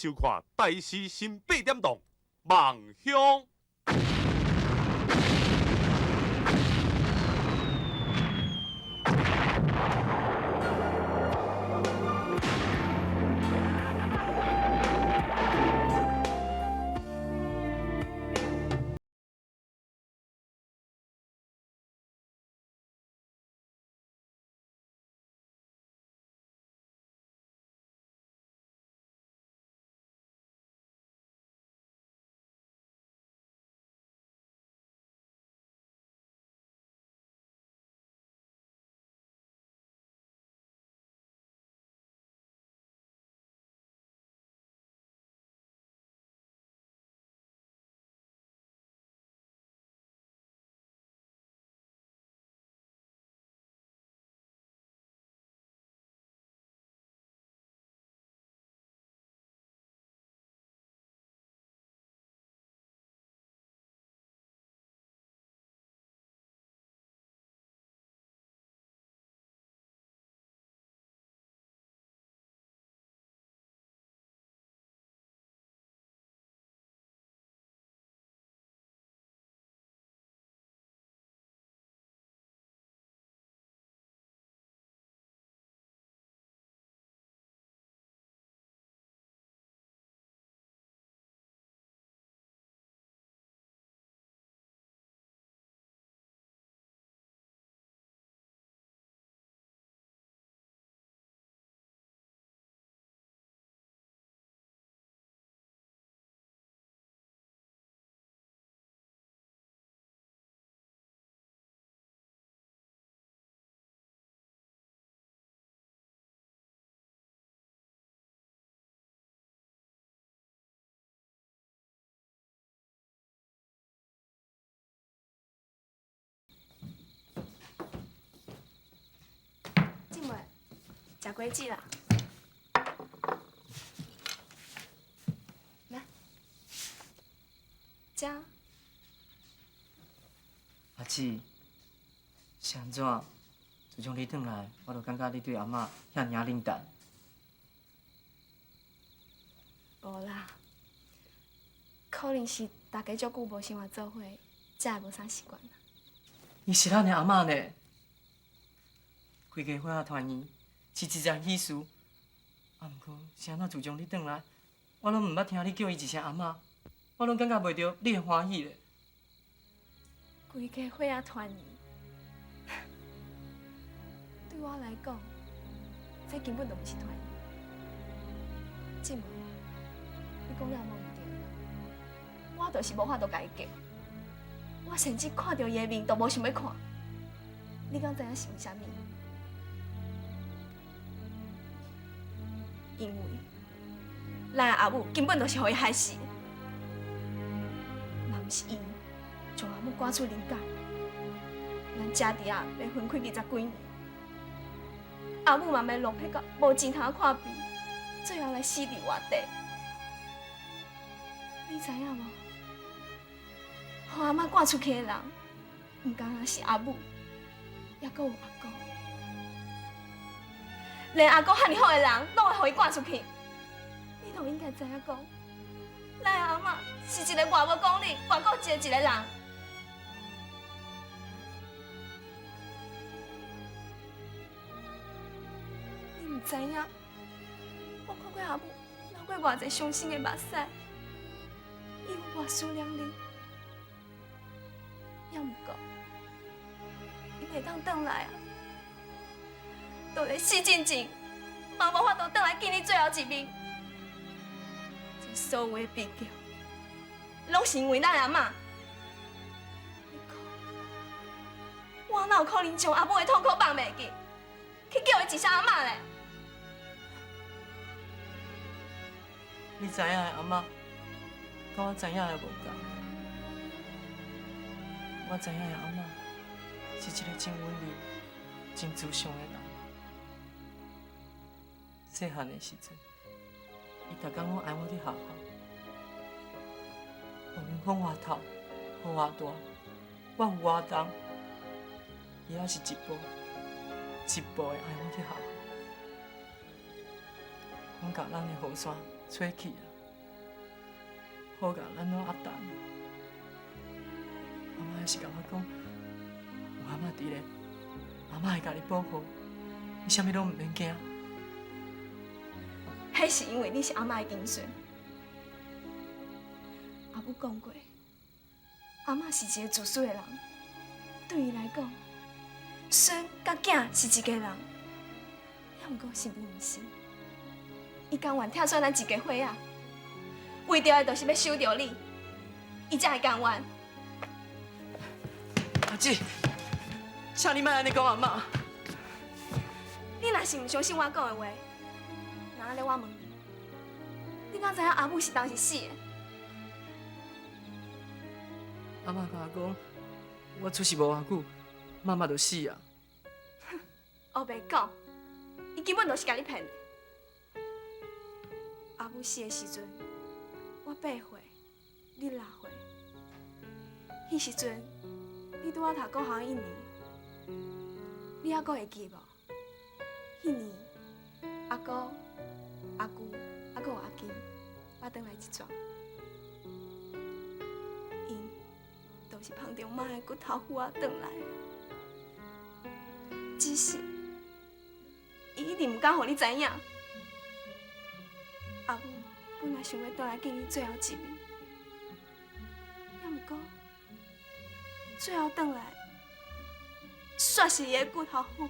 收看台視新八點檔《夢鄉》。姊妹，食果子啦！來，食。阿姊，是按怎？自從你轉來，我就感覺你對阿嬤遐爾仔冷淡。無啦，可能是大家足久無生活做伙，才會無啥習慣啦。伊是咱的阿嬤呢，規家伙仔團圓是一件喜事。啊，毋過是按怎自從你轉來，我攏毋捌聽你叫伊一聲阿嬤，我攏感覺袂著你的歡喜咧。規家伙仔團圓，對我來講，這根本就毋是團圓。姊妹，你講了無毋對？我就是無法度共伊叫，我甚至看著伊的面都無想欲看。你敢知影是為啥物？因為咱阿母根本就是予伊害死的，若毋是伊將阿母趕出林家，咱姐弟仔欲分開二十幾年，阿母嘛袂落魄到無錢通看病，最後來死佇外地。你知影無？予阿嬤趕出去的人，毋干焦是阿母，猶閣有阿公。連阿公遐爾好的人，攏會予伊趕出去。你都應該知影講，咱阿嬤是一個偌無講理、偌固執的一個人。你毋知影，我看過阿母流過偌濟傷心的目屎，伊有偌思念你。猶毋過，伊袂當轉來啊！就連死進前，嘛無法度轉來見你最後一面。這所有的悲劇，攏是因為咱阿嬤。你講，我哪有可能將阿母的痛苦放袂記，去叫伊一聲阿嬤咧？你知影的阿嬤，佮我知影的無仝。我知影的阿嬤是一個真溫柔、真慈祥的人。細漢的時陣，伊逐工攏愛我去學校，無論風偌透、雨偌大，我有偌重，伊猶是一步一步的愛我去學校。阮共咱的雨傘吹去啊，好甲咱攏壓等。阿嬤是共我講，有阿嬤佇咧，阿嬤會共你保護，你啥物攏毋免驚。彼是因為你是阿嬤的親孫。阿母講過，阿嬤是一個自私的人，對伊來講，孫佮囝是一家人。也毋過是毋是？伊甘願拆散咱一家伙仔，為著的就是欲守著你，伊才會甘願。阿姊，請你莫按呢講阿嬤。你若是毋相信我講的話，那按呢我問你，你敢知影阿母是當時死的？阿嬤共我講，我出世無偌久，媽媽就死啊。烏白講，伊根本就是共你騙的。阿母死的時陣，我8歲，你6歲。彼時陣，你拄仔讀國小一年，你猶閣會記無？彼年，阿哥、阿舅、猶閣有阿金，捌轉來一逝，𪜶都是捧著媽的骨頭斧仔轉來，只是伊一直毋敢予你知影。阿母本來想欲轉來見你最後一面，也毋過最後轉來，煞是伊的骨頭斧。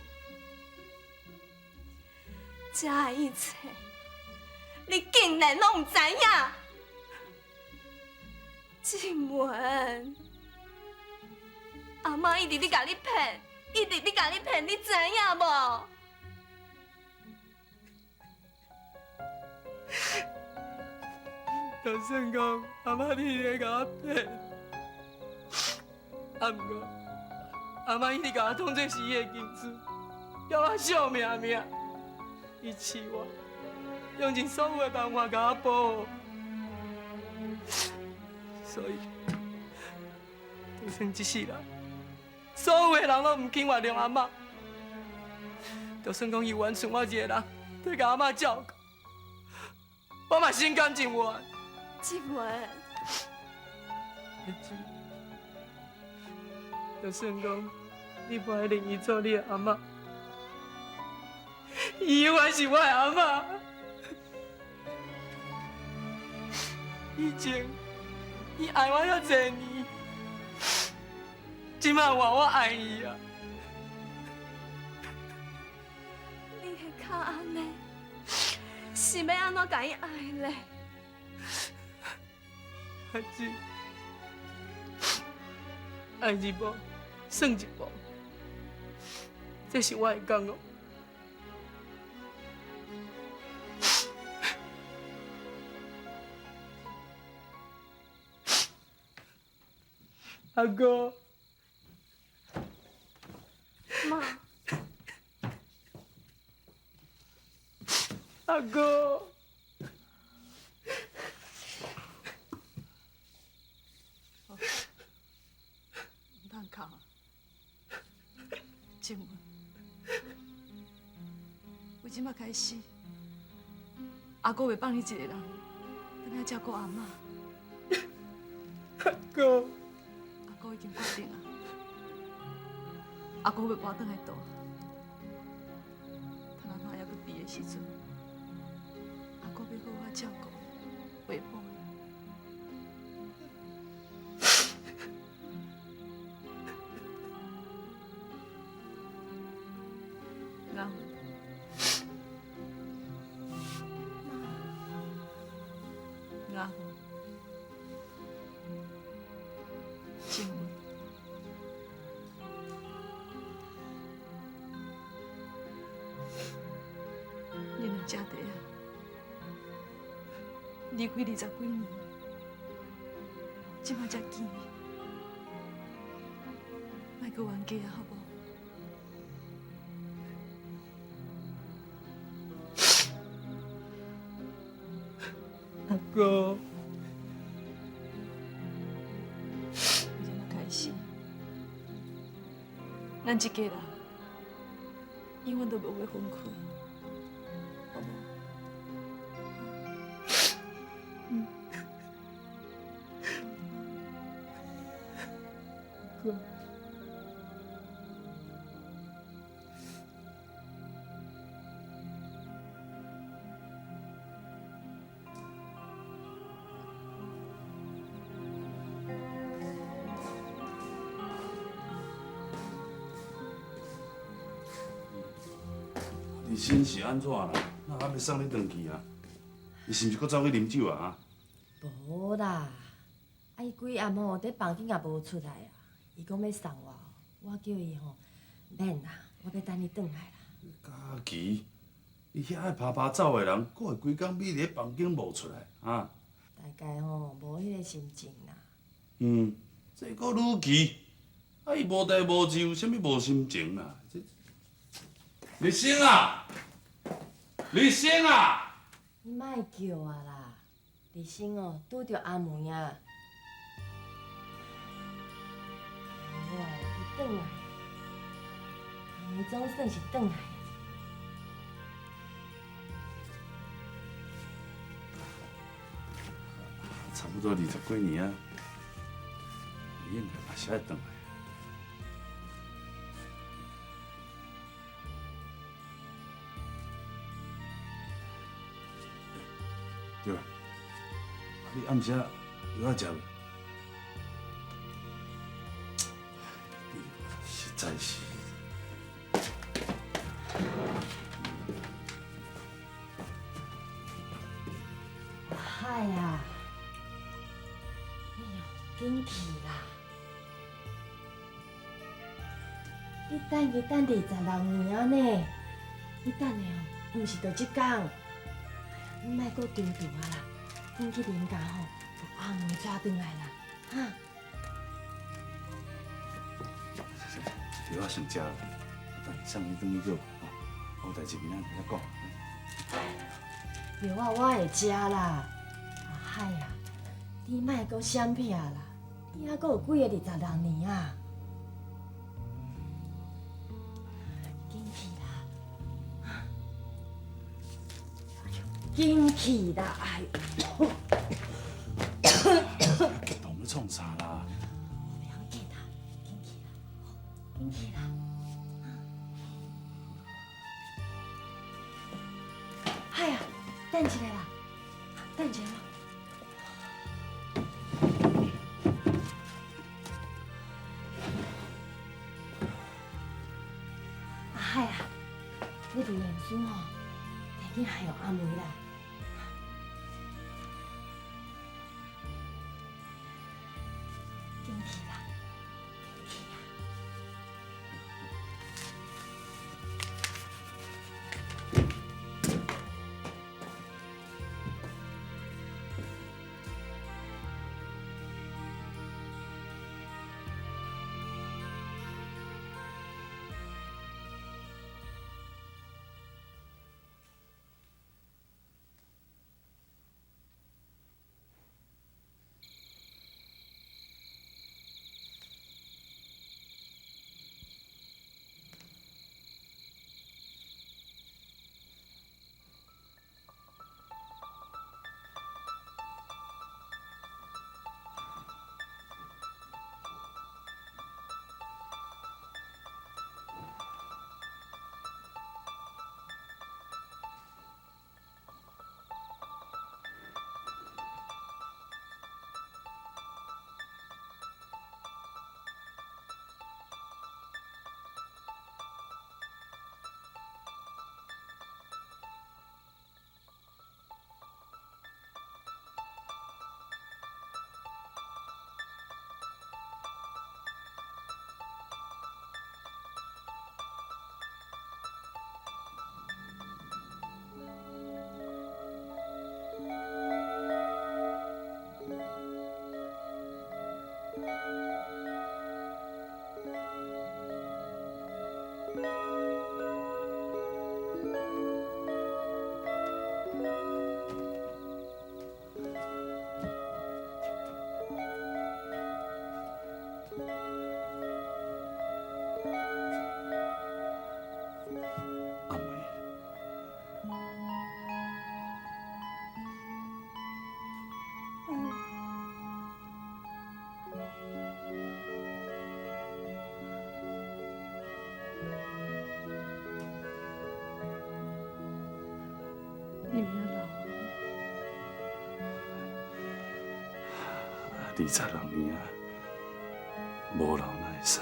這的一切，你竟然攏毋知影！靜文，阿嬤一直咧共你騙，一直咧共你騙，你知影無？就算講阿嬤你咧共我騙，啊，毋過阿嬤一直共我當做是伊的兒子，叫我惜命命。伊飼我，用盡所有的辦法共我保護，所以就算這世人，所有的人攏毋肯原諒阿嬤，就算講伊完剩我一個人，替共阿嬤照顧，我嘛心甘情願。靜文，阿姊，就算講你無愛認伊做你的阿嬤，伊永遠是我的阿嬤。以前伊愛我遐濟年，這擺換我愛伊啊！你的跤按呢，是欲按怎共伊愛咧？阿姊，愛一步算一步，這是我的感覺。阿哥，媽，阿哥，毋通哭啊！靜文，由這擺開始，阿哥袂放你一個人，轉來照顧阿嬤。阿哥。阿哥已經決定啊，阿哥欲搬轉來住。趁阿嬤猶閣佇的時陣，阿哥欲好好照顧、陪伴。阿芬，阿芬。靜文，恁兩姐弟啊，離開20幾年，這擺才見面，莫閣冤家啊，好無？阿哥。咱這家人永遠都無會分開，好無？嗯。日新是按怎啦？哪还袂送你转去啊？伊是毋是阁走去啉酒啊？无啦，啊伊规暗吼伫房间也无出来啊。伊讲欲送我，我叫伊吼免啦，我欲等伊转来啦。佳琪，伊遐愛拍拍走的人，閣會規工覕佇咧房間無出來啊？大概吼無彼个心情啦。嗯，這閣女奇，啊伊無代無誌，有啥物無心情啊？這日新啊，日新啊！你莫叫啊啦，日新哦拄著阿梅啊。哦，伊轉來，阿梅總算是轉來啊。差不多20幾年啊，伊應該嘛是愛轉來。對啦，啊你暗時藥仔食未？你實在是。阿海啊，你哦緊去啦！你等伊等26年啊呢，你等的哦，毋是就這工。你莫閣惆悰啊啦，緊去林家吼，共阿梅帶轉來啦，哈！藥仔先食啦，等下送你轉去閣，吼，有代志明仔載再講。藥仔我會食啦，阿海啊，你莫閣閃避啦，你猶閣有幾个26年啊！緊去啦，緊去啦！哎呦，激動咧創啥啦？不要緊啦，緊去啦，緊去啦！海啊，等一下啦，等一下啦。阿海啊，你伫验书吼，提去害予阿梅啦。緊去啦，緊去啦！ 26年啊，無留哪會使？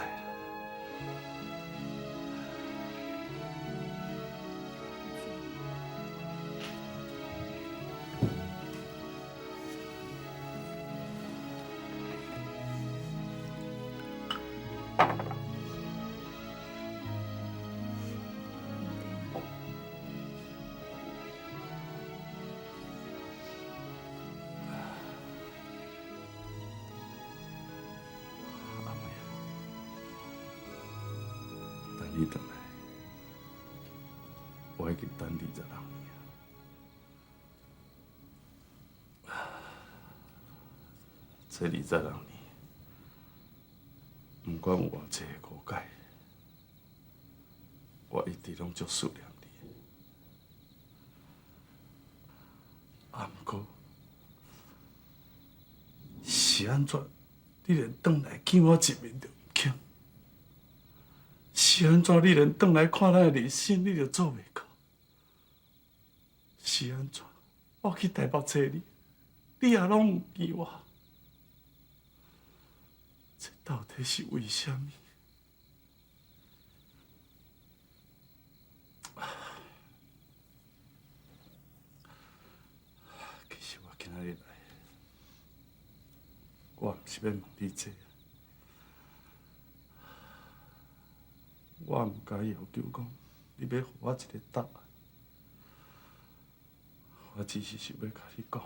阿妹啊，等你轉來，我已經等26年啊！這26年，毋管有偌濟個誤解，我一直攏足思念你。啊，毋過是按怎，你連轉來見我一面都毋肯？是按怎，你連轉來看咱的日新，你都做袂到？是按怎，我去台北找你，你也攏毋記我？這到底是為啥物？其實我今仔日來，我毋是欲問你這個，我毋敢要求講你欲予我一個答案，我只是想欲共你講，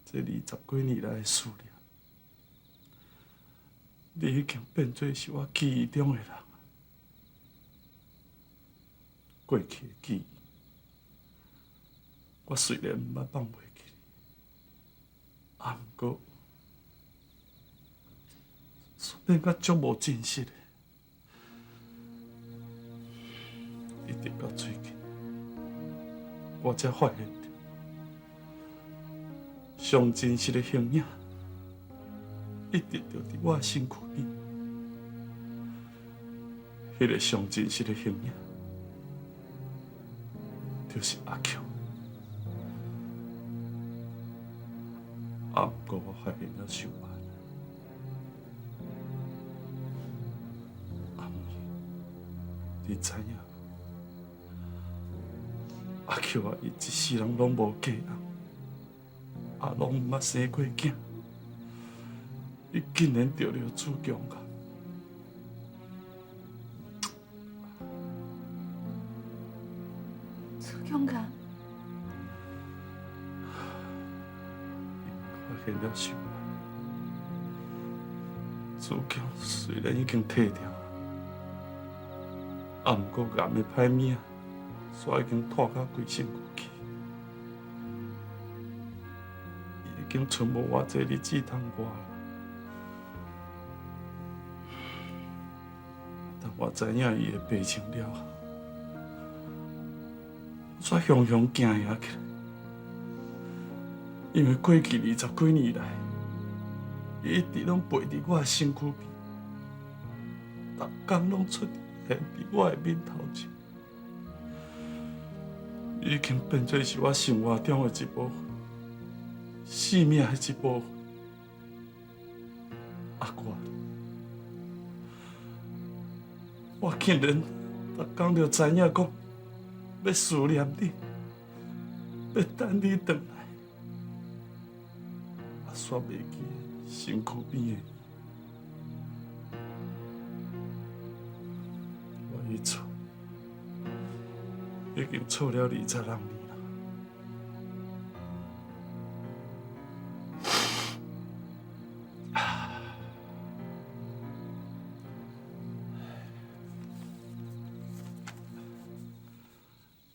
這20幾年來的思念，你已經變做是我記憶中的人，過去的記憶，我雖然毋捌放袂記，啊，毋過變甲足無真實的，一直到最近，我才發現著，上真實的形影，一直就佇我的身軀邊。彼個上真實的形影，就是阿強。啊，毋過我發現了傷晚。阿妹，你知影？阿強啊，伊一世人攏無嫁人，也攏毋捌生過囝，伊竟然得著子宮癌。子宮癌？伊發現了傷晚，子宮雖然已經退掉，啊，毋過癌的歹物仔，煞已經拖到規身軀去，伊已經賰無偌濟日子通活啦。但我知影伊的病情了後，煞雄雄驚嚇起來，因為過去20幾年來，伊一直攏陪佇我的身軀邊，逐工攏出現佇我的面頭前。已經變做是我生活中的一部分，生命的一部分。啊，我竟然逐工就知影講，欲思念你，欲等你轉來，啊，煞袂記身軀邊的伊。我彼厝已經厝了26年啦。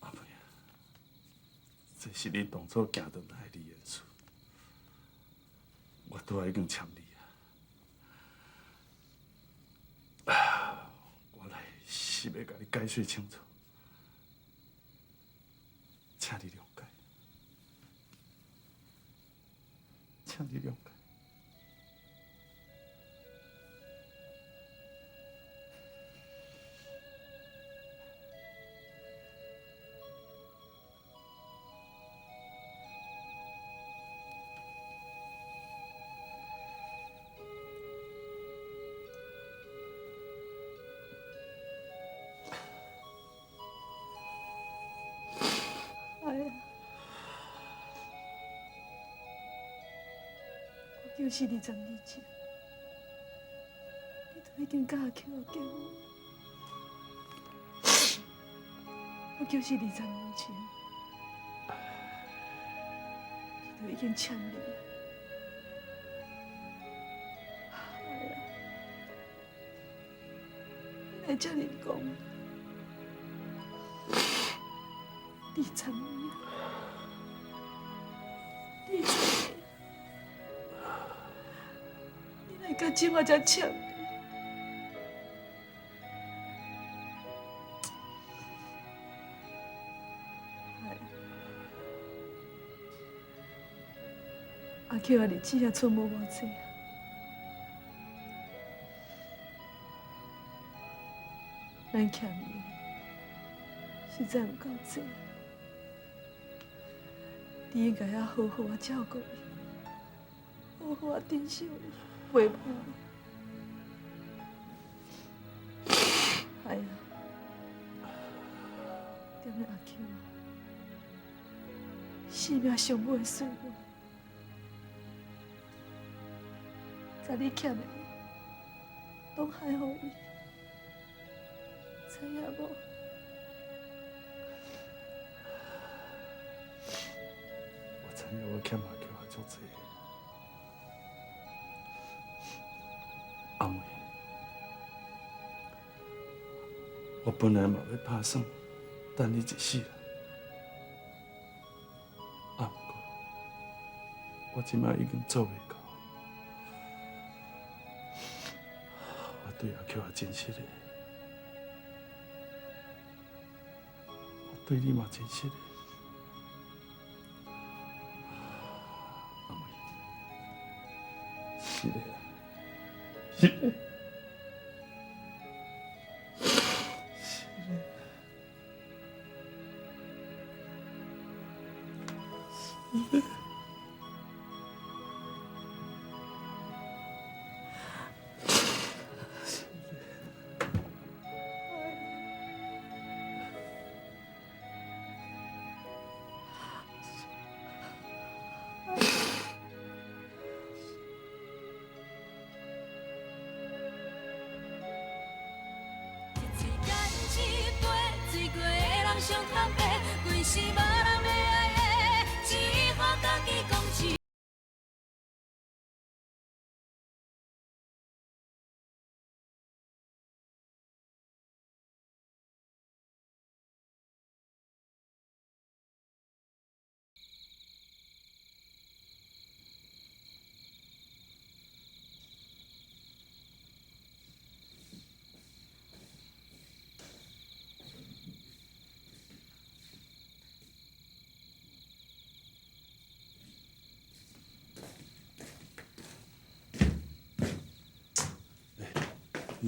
阿妹啊，這是你當初行轉來的離言書，我拄仔已經簽你啊。我來是欲共你解釋清楚。請你諒解，請你諒解。就是20年前，你就已经佮阿 Q 结婚。我就是20年前，你就已经欠你。哎呀，你来这尔讲，20年，20年。到这马才欠你。阿 Q 啊，日子也賰无偌济啊，咱欠伊的实在有够济，你应该要好好啊照顾伊，好好啊珍惜伊。陪伴，哎呀，踮咧阿 Q 啊，生命上尾的岁月，在你欠的，拢还予伊，知影无？我知影我欠阿 Q 也足济。阿妹，我本来嘛欲拍算等你一世人，啊，毋过我这摆已经做袂到。我对阿 Q 也真实的，我对你嘛真实的。阿妹，是的。是的，是的，是的。上坦白，规世无人欲爱的，只好家己讲一。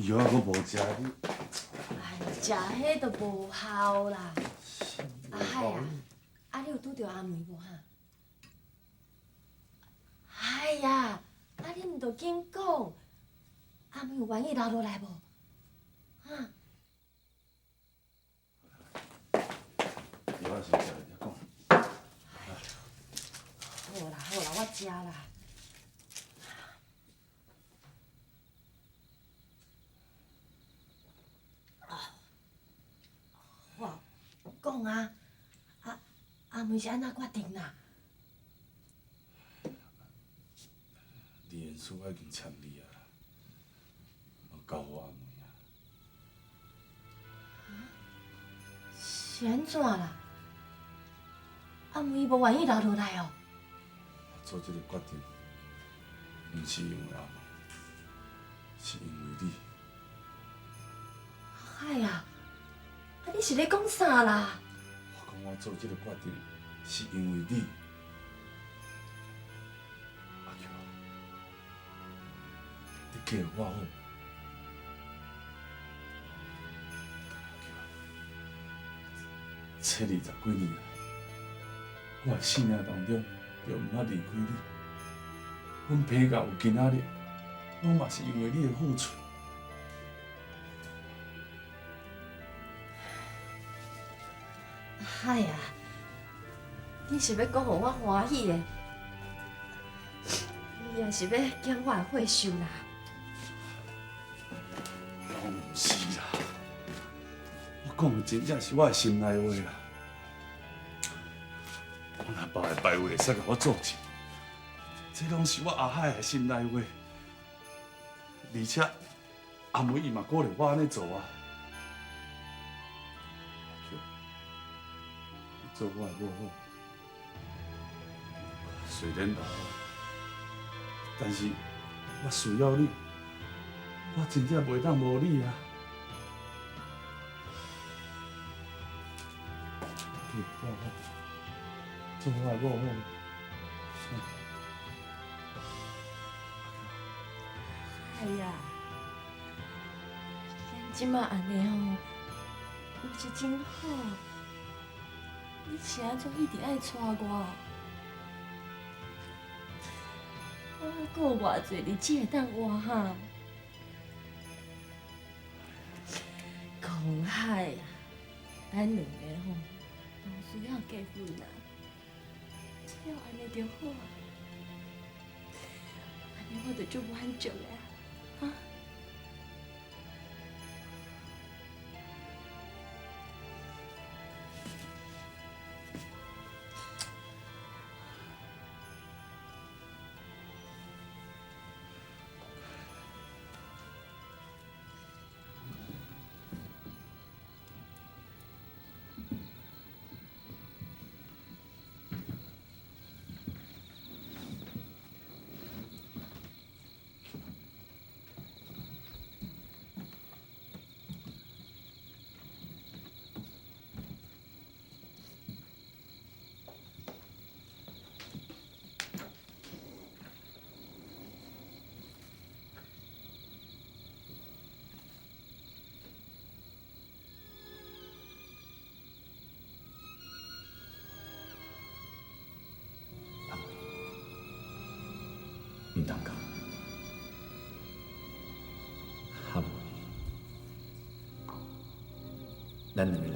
药还阁无食，你。哎，食彼都无效啦。阿海啊，啊你有拄著阿梅无哈？哎呀，啊你毋著紧讲，阿梅有愿意留落来无？哈？药仔先食，再讲。好啦好啦，我食啦。讲啊，阿阿梅是按怎决定啦？李延书已经签字啊，交予阿梅啊。是按怎啦？阿梅无愿意留落来哦。我做这个决定，毋是因为阿梅，是因为你。阿海啊！啊！你是咧讲啥啦？我讲我做这个决定，是因为你，阿 Q，你嫁予我好无？阿 Q，这20几年来，我的生命当中就毋捌离开你。阮拼到有今仔日，拢嘛是因为你的付出。海啊，你是欲讲予我欢喜的？你啊，嘛是欲减我的岁寿啦。拢毋是啦，我讲的真正是我的心内话啦。我若别个牌位会使共我作证，这拢是我阿海的心内话，而且阿梅伊嘛鼓励我按呢做啊。阿菊，你做我的某好，虽然老，但是我需要你，我真正袂当无你啊。去，我好，做我的某好。哎呀，咱这马按呢吼，毋是真好。你是按怎一直爱娶我？我阁有偌济日子会当活哈？空海啊，咱两个吼，无需要结婚啊，只要按呢就好啊。按呢我就足满足的啊！啊！毋通讲，阿梅，咱两个人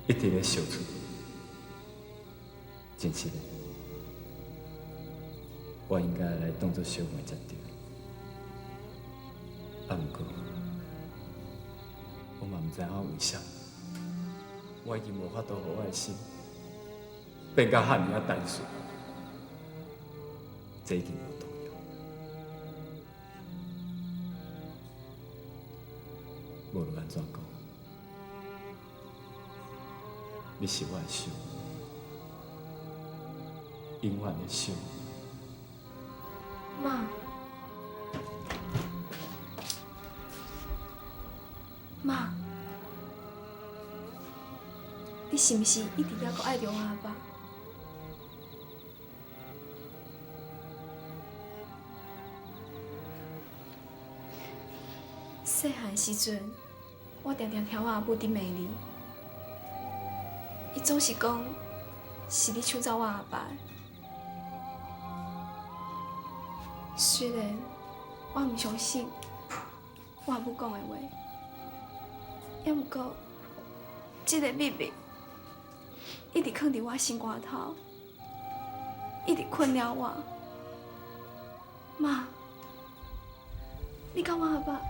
一直咧相处，真实的，我应该来当做小妹才对。啊，毋过我嘛毋知影为啥，我已经无法度予我的心变甲遐尔仔单纯，这已经无重要。无论按怎讲，你是我的小妹，永远的小妹。妈，妈，你是毋是一直犹阁爱著我阿爸？细汉时阵，我定定听我阿母伫骂你，伊总是讲是你抢走我阿爸的。虽然我毋相信我阿母讲的话，也毋过这个秘密一直藏伫我心肝头，一直困扰我。妈，你佮我阿爸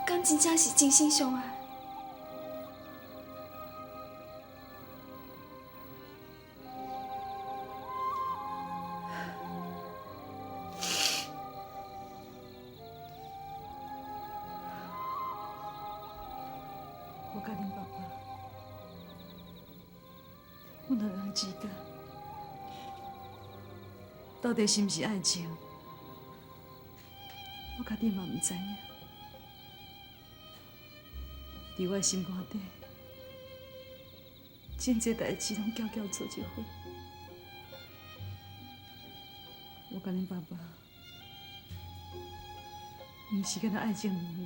敢真正是真心相爱？我佮恁爸爸，阮两人之间到底是毋是爱情？我家己嘛毋知影。伫我心肝底，真济代志拢搅搅做一伙。我佮恁爸爸，毋是干焦爱情两字，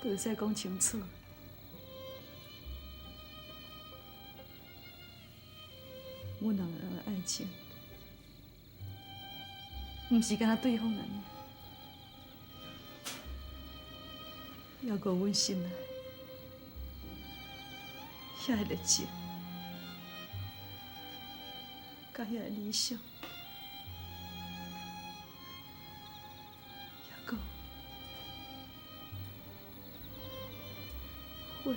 就会使讲清楚。阮两个人的爱情，毋是干焦对方按呢，犹阁有阮心内遐个热情。佮遐个理想，犹阁火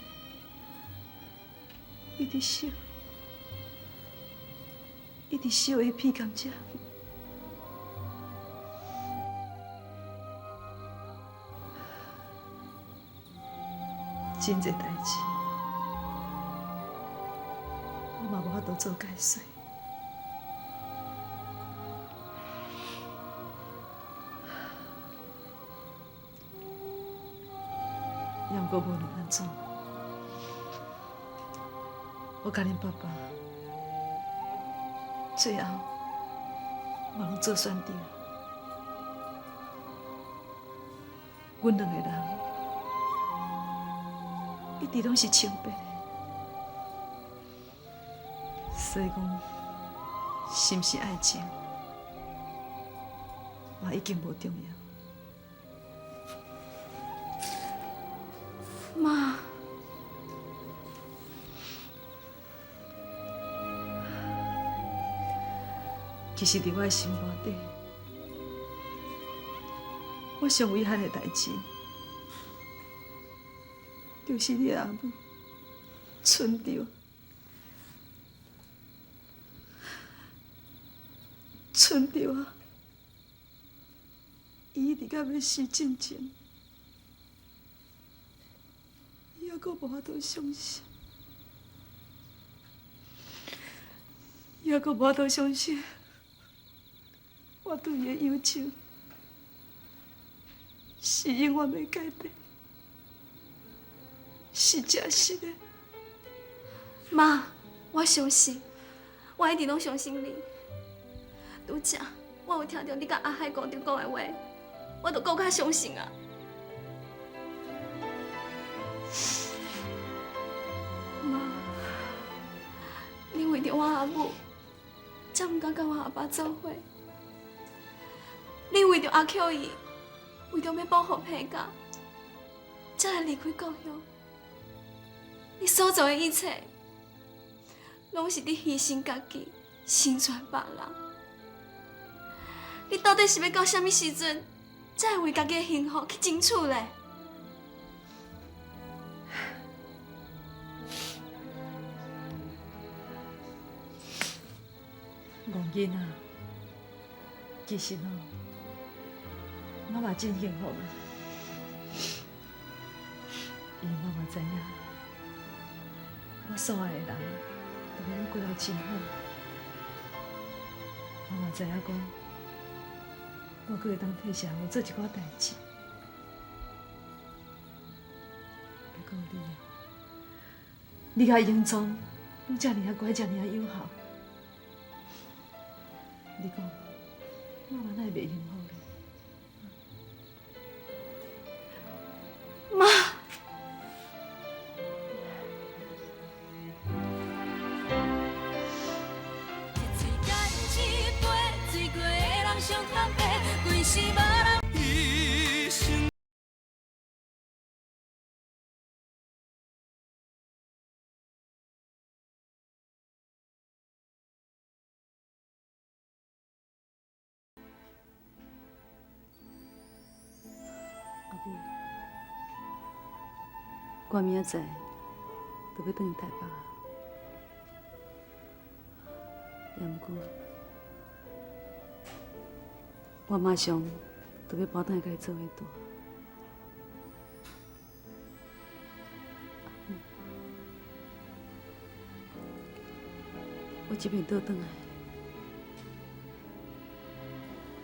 一直烧，一直烧的鼻尖遮。真济代志，我嘛无法度做解说。也毋过无论按怎，我佮恁爸爸最后嘛拢做选择。阮两个人一直拢是清白的，所以讲，是毋是爱情，嘛已经无重要。妈，其实伫我的心肝底，我上遗憾的代志，就是你的阿母春秋，春秋啊，伊一直到欲死进前，伊犹阁无法度相信，伊犹阁无法度相信我对伊的友情是永远袂改变，是真实的。妈，我相信，我一直拢相信你。拄才我有听到你佮阿海公长讲的话，我就阁较相信啊。妈，你为著我阿母，才毋敢佮我阿爸做伙。你为著阿 Q 伊，为著欲保护彭家，才来离开故乡。你所做的一切，拢是伫牺牲家己，成全别人。你到底是欲到啥物时阵，才会为家己的幸福去争取咧？戆囡仔，其实吼，妈妈真幸福啊，因为妈妈知影，我所爱的人，逐个拢过得真好。妈妈知影讲，我阁会当替社会做一寡代志。还阁有你啊，你佮英宗拢遮尔仔乖，遮尔仔友好。你讲，妈妈哪会袂幸福咧？妈。阿母，我明仔载就欲转去台北啊，也毋过，我马上就欲搬转来佮你做伙住。阿母，我这摆倒转来，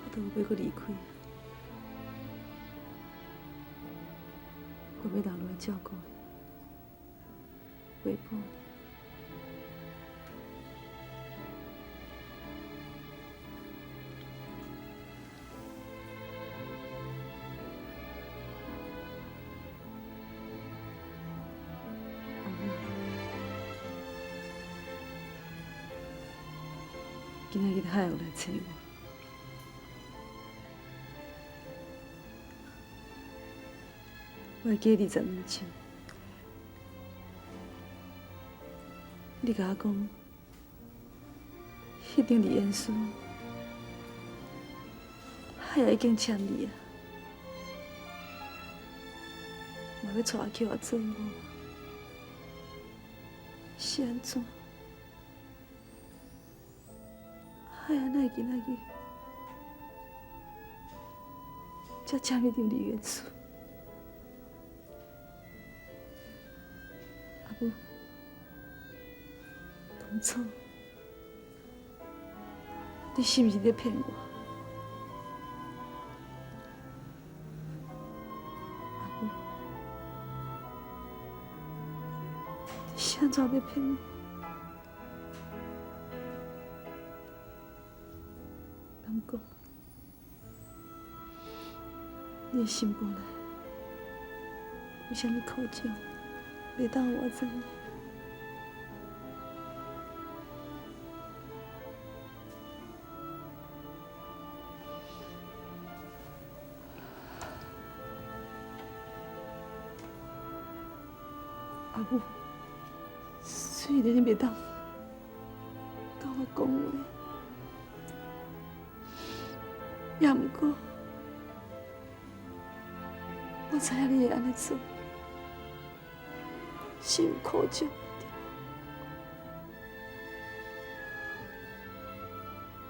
我都无欲阁离开。我欲留落来照顾你，陪伴你。阿母，今仔日海有来找我。我会记20年前，你共我讲，彼张离言书，海也已经签字啊，嘛欲娶阿菊仔做某，是按怎？海啊，哪会今仔日才签彼张离言书？阿母，当初你是毋是咧骗我？阿母，你是按怎欲骗我？人讲，你的心肝内有啥物苦衷，袂当予我知影？阿母，虽然你袂当共我讲话，也毋过，我知影你会按呢做，是有苦衷的。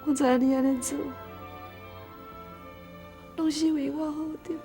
我知影你按呢做，攏是为我好，对无？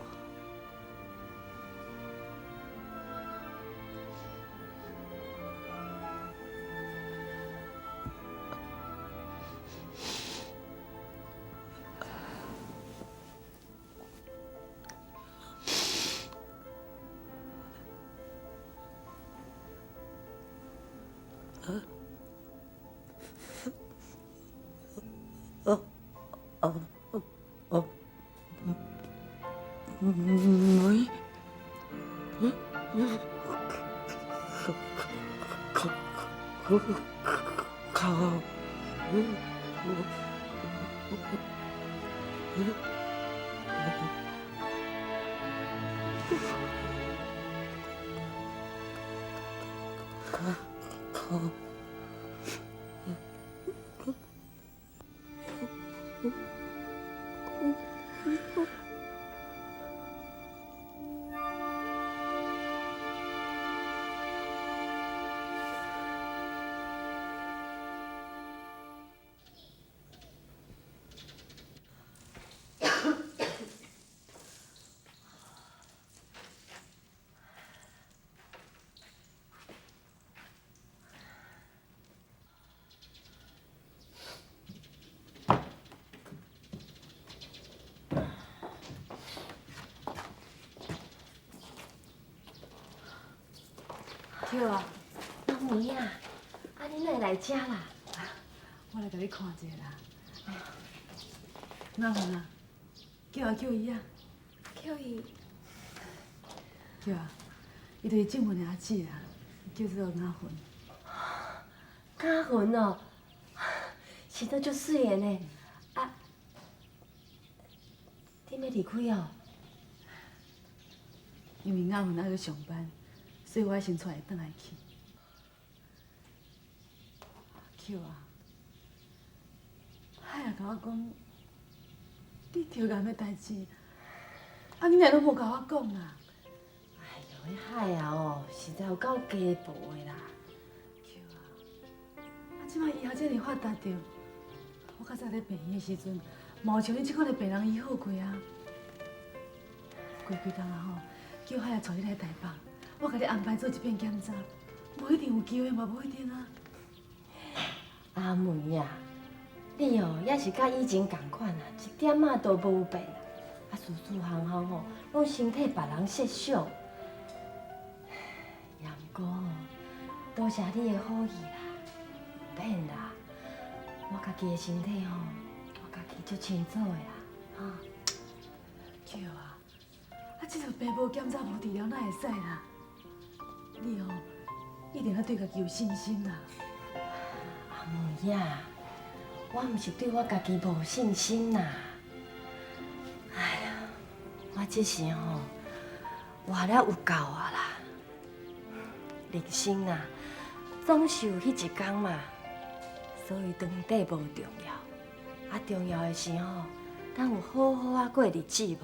对啊，阿梅啊，啊你哪会来遮啦？我来共你看一下啦。阿云啊，叫啊叫伊啊。叫伊。叫啊，伊就是静文的阿姊啦，叫做雅云。雅云哦，生得足媠的呢。啊，你欲离开哦？因为雅云爱去上班。所以我爱先带伊转来去。阿菊啊，海也共我讲，你著癌的代志，啊，你哪拢无共我讲啊？哎哟，彼海啊哦，实在有够鸡婆的啦。菊啊，啊，这摆医学遮尔发达著，我较早咧病院的时阵，嘛有像你这款的病人医好过啊。过几工啊吼，叫海仔带你来台北。我共你安排做一遍检查，无一定有机会嘛，无一定啊。阿梅啊，你哦也是佮以前仝款啊，一点仔都无变啊。啊，事事项项吼，拢先替别人设想。也毋过吼，多谢你的好意啦，毋免啦，我家己的身体吼，我家己足清楚的啦，哈。菊啊，啊，这个病无检查无治疗，哪会使啦？你哦，一定要对家己有信心啦。阿梅啊，我毋是对我家己无信心啦。哎呀，我只是吼活了有够啊啦。人生啊，总是有彼一天嘛，所以长短无重要，啊，重要的是吼，咱有好好仔过日子无？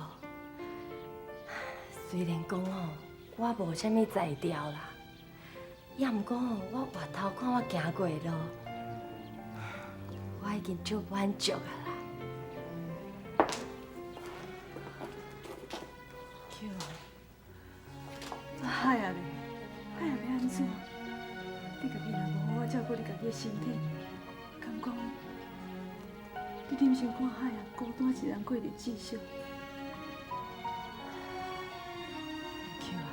虽然讲吼，我无啥物才调啦，也毋过吼，我回头看我行过的路，我已经足满足啊啦。菊啊，海啊咧，海啊欲按怎？你家己若无好好照顾你家己的身体，敢讲你忍心看海啊孤单一人过日子少？菊啊，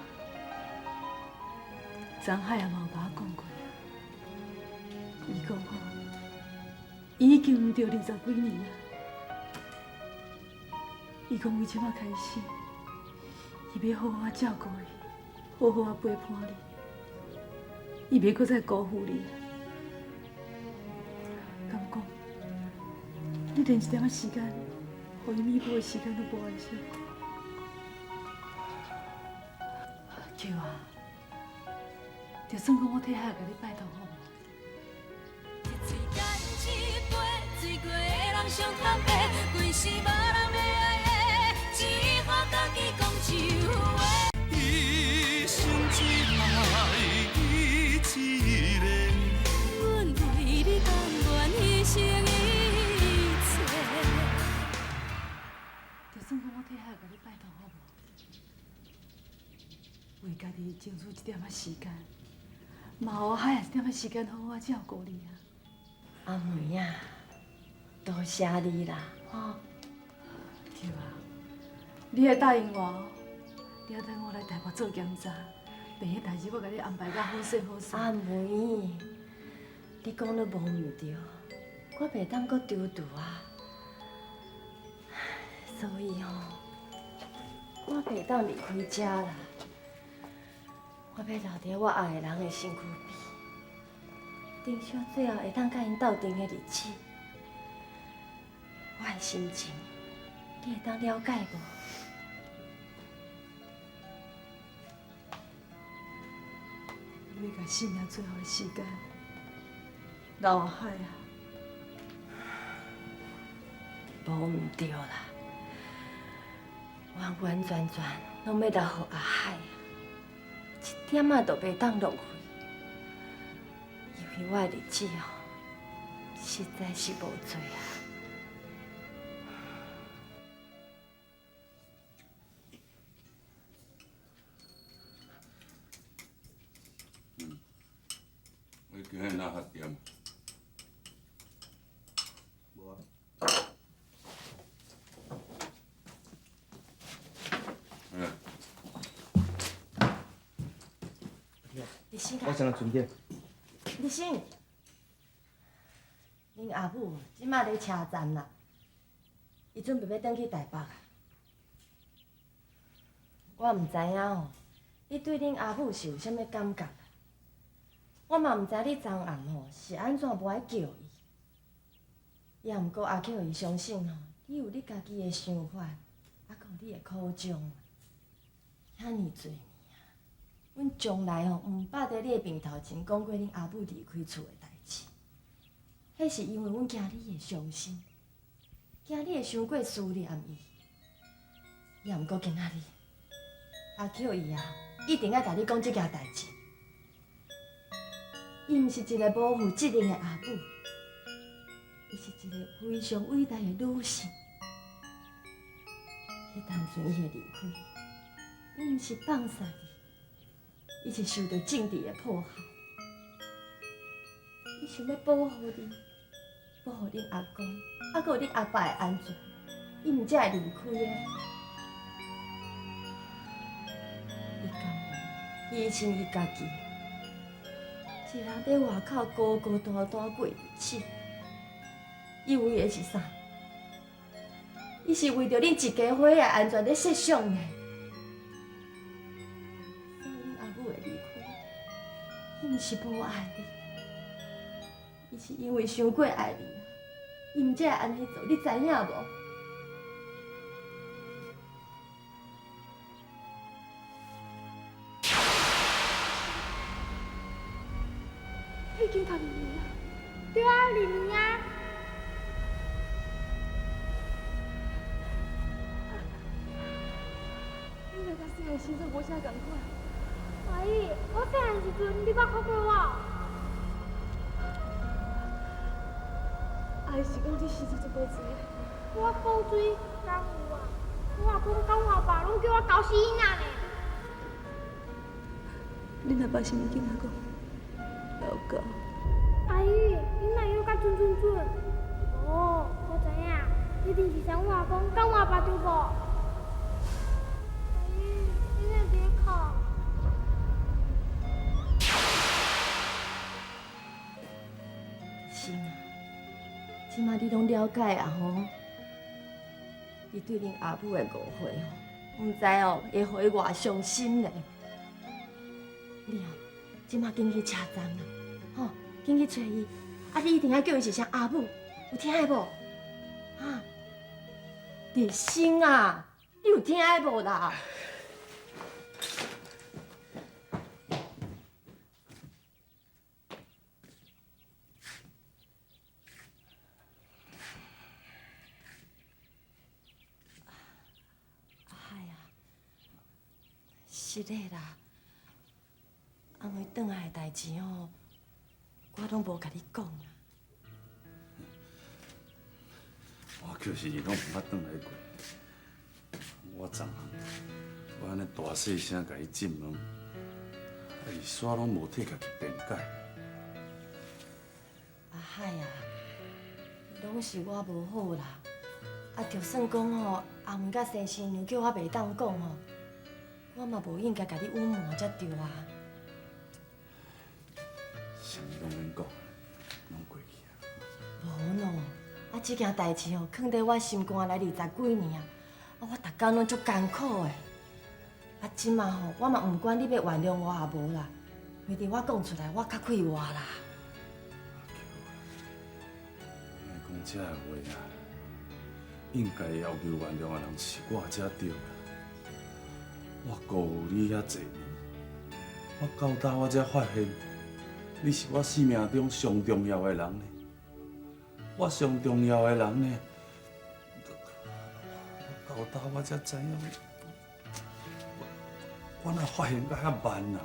昨海啊嘛有共我讲过啊，伊讲吼，伊已经毋著20几年啊，伊讲为这摆开始，伊欲好好照顾你，好好陪伴你。伊袂阁再辜负你啊！敢讲，你连一点仔时间，予伊弥补的时间都无爱少。菊啊，就算讲我替海共你拜托好无？一喙干一杯，醉过的人上坦白，规世无人欲爱的，只好家己讲一话。一生只爱你一个。阮为你甘愿牺牲一切。就算讲我替海共你拜托好无？为家己争取一点仔时间，嘛予海一点仔时间好好照顾你啊！阿梅啊，多谢你啦，吼！对啊，你爱答应我哦，你爱等我来台北做检查，病的代志我共你安排甲好势好势。阿梅，你讲得无毋对，我袂当阁踌躇啊，所以吼，我袂当离开遮啦。我欲留伫我爱的人的身躯边，珍惜最后会当佮𪜶斗阵的日子。我的心情，你会当了解无？你欲共生命最后的时间留予海啊？无毋对啦，完完全全拢欲留予阿海啊，一点仔都袂当浪费。因为我的日子哦，实在是无济啊。你今日哪较点？无啊。嗯。立新我先来存起。立新，恁阿母这马伫车站啦，伊准备欲转去台北啊。我毋知影哦，你对恁阿母是有啥物感觉？我嘛毋知你昨暗吼是按怎无爱叫伊，也毋过阿菊伊相信吼，你有你家己的想法，啊，阁有你的苦衷。遐尔济年啊，阮从来吼毋捌伫你的面头前讲过恁阿母离开厝的代志。彼是因为阮惊你会伤心，惊你会伤过思念伊。也毋过今仔日，阿菊伊啊，一定爱共你讲这件代志。伊毋是一个无负责任的阿母，伊是一个非常伟大的女性。彼当阵伊的离开，伊毋是放杀你，伊是受到政治的迫害。伊想欲保护你，保护恁阿公，犹阁有恁阿爸的安全，伊毋才会离开的。伊甘愿牺牲伊家己。一个人伫外口孤孤单单过日子，伊为的是啥？伊是为著恁一家伙的安全咧设想呢。所以恁阿母的离开，伊毋是无爱你，伊是因为伤过爱你，伊毋才会按呢做，你知影无？已经读2年啊，对啊，入眠啊。你来较细汉时阵无啥仝款。阿姨，我细汉时阵，你捌哭过我？阿姨是讲你时阵足古锥。我古锥敢有啊？我阿公佮我阿爸拢叫我猴死囡仔呢。恁阿爸是毋是囡仔讲老狗？阿姨，你哪会佮准准准？哦，我知影，一定是像我阿公佮我阿爸对无？阿姨，你哪伫咧哭？心啊，这马你拢了解啊吼？你对恁阿母的误会吼，毋知哦会予伊偌伤心咧。你哦，这马紧去车站啊，吼，紧去揣伊，啊，你一定爱叫伊一声阿母，有听的无？哈，立新啊，你有听的无啦？是的啦，阿妹转来的代志吼，我拢无共你讲啦。我确实是拢毋捌转来过。我昨昏我按呢大细声共伊质问，啊伊煞拢无替家己辩解。阿海啊，拢是我无好啦。啊，就算讲吼，阿妹佮先生娘叫我袂当讲吼。我嘛无应该共你隐瞒才对啊！啥物拢免讲，拢过去啊。无喏，啊，这件代志吼，囥伫我心肝内20几年啊，啊，我逐工拢足艰苦的。啊，这马吼，我嘛毋管你欲原谅我抑无啦，为伫我讲出来，我较快活啦。莫讲这个话啊，应该要求原谅的人是我才对啦。我辜负你遐济年，我到今我才发现，你是我生命中上重要的人呢。我上重要的人呢，我到今我才知影，我哪发现甲遐慢啊？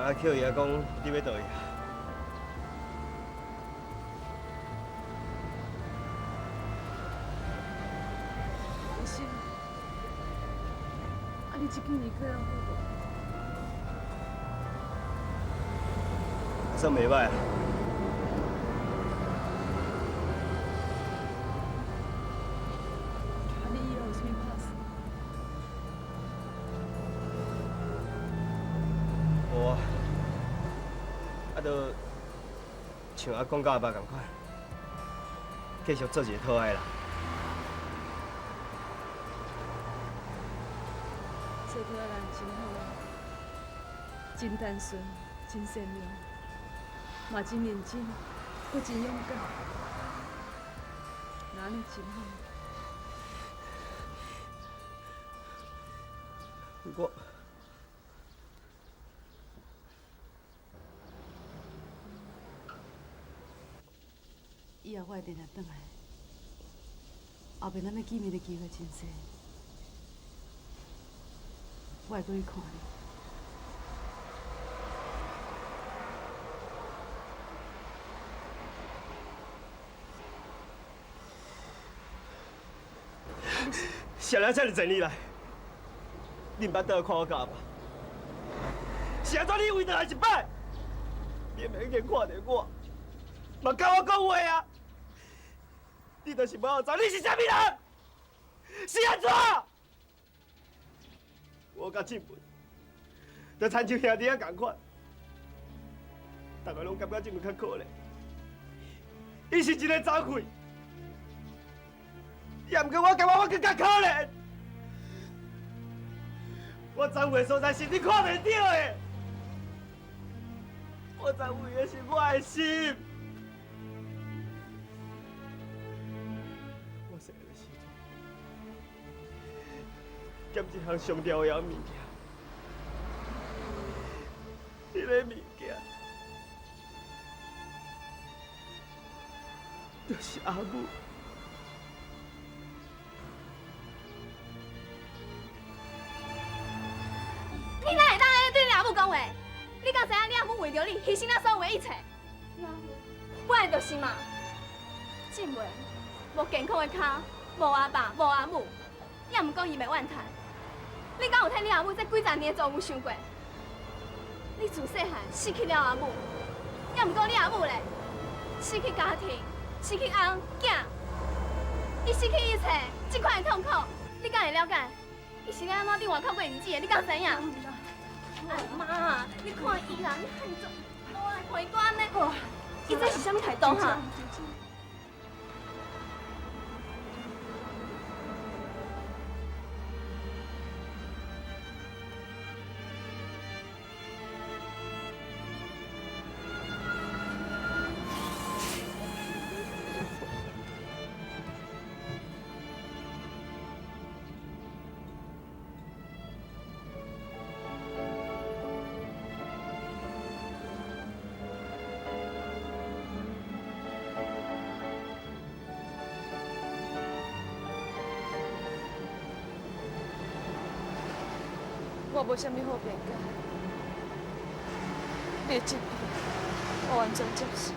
阿 Q 伊也讲你欲倒去啊？阿生，啊你这几年过了好无？算袂䆀啊。啊你以后有啥物拍算？无啊。啊，就像阿公佮阿爸仝款，继续做一个讨爱人。做讨爱人真好啊，真单纯，真善良，嘛真认真，阁真勇敢，若按呢真好。我。以后我会定定转来。后面咱欲见面的机会真济，我会阁去看你。谁人遮尔济年来，你毋捌倒来看我佮阿爸？是按怎你为倒来一摆，你会免看著我，嘛佮我讲话啊？你就是无予走，你是啥物人？是按怎？我佮志文，就亲像兄弟仔仝款，逐个拢感觉志文较可怜，伊是一个残废。也毋过我感觉我阁较可怜，我残废的所在是你看袂著的，我残废的是我的心。我细汉的时阵，捡一项上重要的物件，彼个物件就是阿母。你哪会当按呢对你阿母讲话？你敢知影你阿母为著你牺牲了所有的一切？本来就是嘛。志文无健康的跤，无阿爸，无阿母，也毋讲伊袂怨叹。你敢有替你阿母这几十年的遭遇想过？你自细汉失去了阿母，也毋过你阿母咧，失去家庭，失去翁囝，伊失去一切，这款的痛苦，你敢会了解？伊是按怎伫外口过日子的？你敢知影？哎妈，你看伊啦，你汉怎？我来看伊阁按呢，伊这是啥物态度哈？我无啥物好辩解，你的证据我完全接受。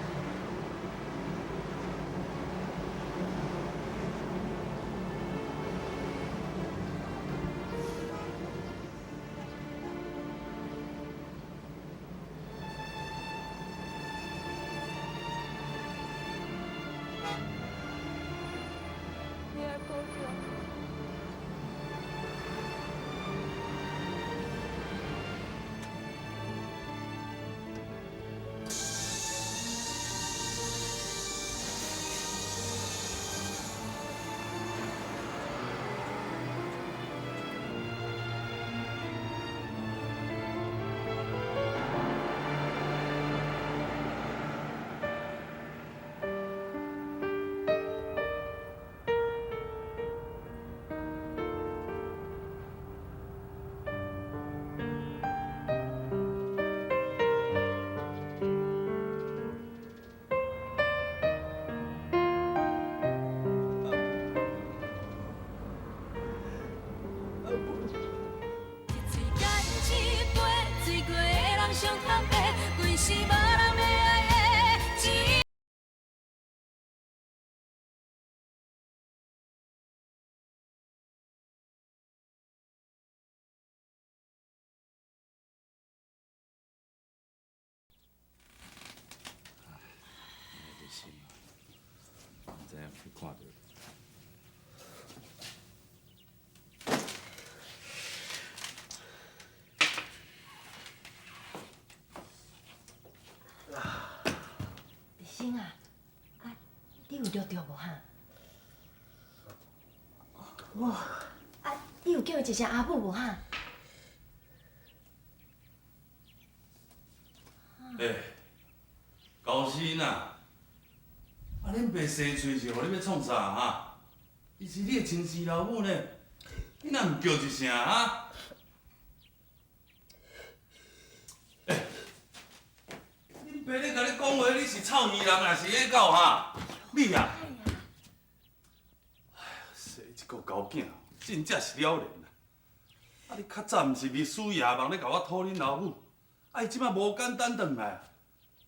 你爱保重。毋知影去看著。日新啊，啊，你有著著无哈？无。啊，你有叫伊一声阿母无哈？欸，高鑫啊，啊，恁爸生喙是予你欲创啥哈？伊是你的亲生老母呢，你若毋叫一声啊？欸，恁爸咧共你讲话，你是臭耳人，抑是野狗哈？你啊，哎，个狗囝真正是了然啦！啊，你较早毋是日思夜梦咧共我讨恁老母，啊，伊这摆无简单转来啊！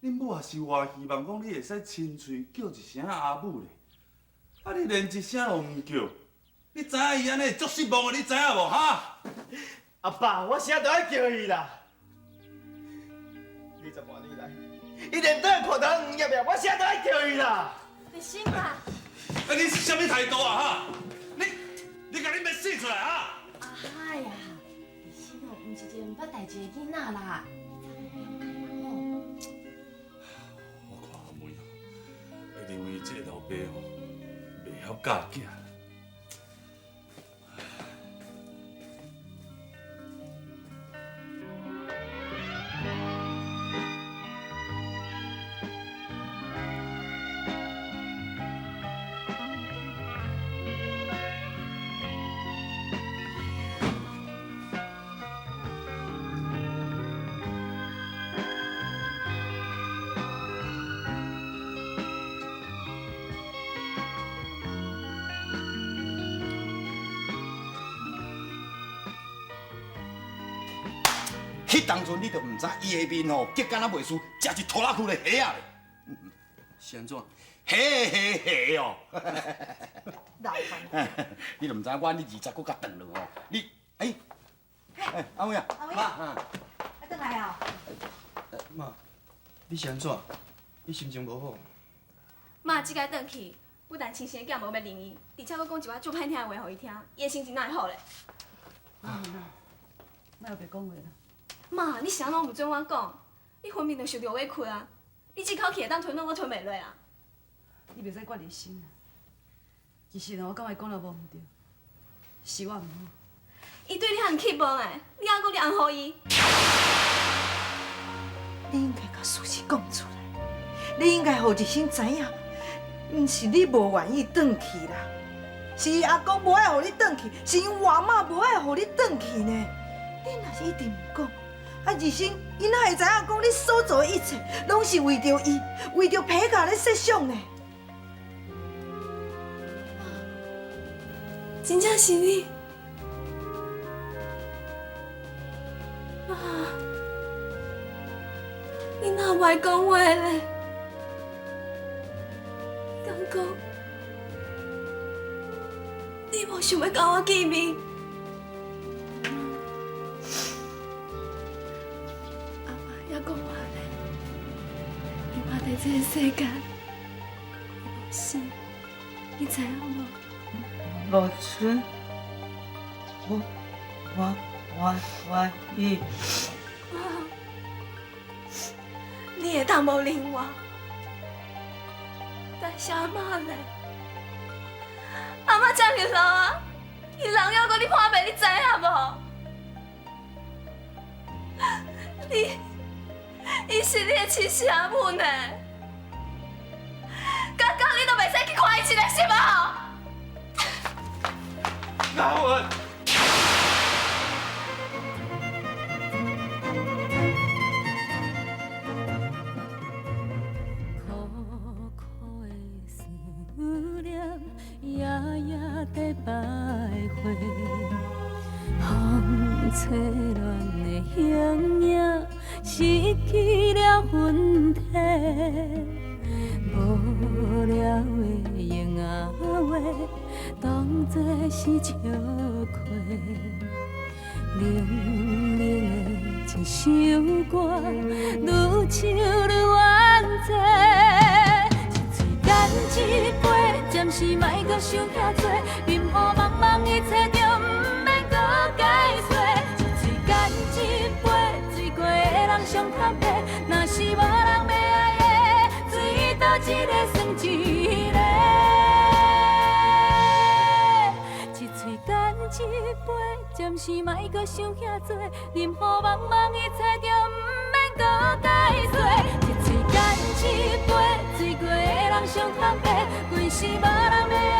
恁母也是偌希望讲你会使亲喙叫一声阿母咧，啊，你连一声都毋叫，你知影伊按呢会足失望的，你知影无？哈？阿爸，我啥都爱叫伊啦。20外年来，伊连转来看到黄叶叶，我啥都爱叫伊啦。立新啊！啊，你是啥物态度啊？哈？你共恁欲死出来啊！阿海啊，立新哦，毋是一个毋捌代志的囡仔啦，你怎会了解啦吼？我看阿妹哦，会认为这个老爸吼袂晓教囝。彼当阵你就毋知伊的面吼，激敢若袂输，食一拖拉库的虾仔咧。是按怎？嘿嘿嘿哦！老烦。你就毋知我按呢20搁较长落吼，你哎哎阿伟啊，阿伟啊，转来哦。妈，你是按怎？你心情无好？妈，这摆转去，不但亲生的囝无欲认伊，而且阁讲一寡足歹听的话予伊听，伊的心情哪会好咧？妈妈，莫后白讲话啦。妈，你啥拢毋准我讲，你分明就受著委屈啊！你这口气会当吞落，我吞袂落啊！你袂使怪立新啊。其实哦，我感觉伊讲了无毋对，是我毋好。伊对你遐尔刻薄呢，你犹阁咧红予伊？你应该共事实讲出来，你应该予立新知影，毋是你无愿意转去啦，是伊阿公无爱予你转去，是𪜶外妈无爱予你转去呢。你若是一直毋讲，啊，立新伊哪会知影讲你所做的一切，拢是为著伊，为著皮卡咧设想呢？真正是你，妈，你哪无爱讲话咧？敢讲你无想欲共我见面？阿妈犹阁活咧，伊活伫这个世间，伊无死，你知影无？无春，我伊。妈，你会当无认我，但是阿妈咧，阿妈遮尔老啊，伊人犹阁咧破病，你知影无？你，伊是你的亲生阿母呢，刚刚你都袂使去看伊一个是无？阿文。苦苦的思念，夜夜在徘徊，风吹乱的形影，失去了魂体。无聊的闲仔话，当作是笑亏。冷冷的一首歌，愈唱愈怨嗟。一喙干一杯，暂时莫阁想遐多，任雨茫茫一切就毋免阁解释。一喙干一杯，醉过的人上坦白，若是无人欲爱的，醉倒一个算一个。一喙干一杯，暂时莫阁想遐多，任雨茫茫一切就毋免阁解释。一喙干一杯，醉过的人上坦白，规世无人欲爱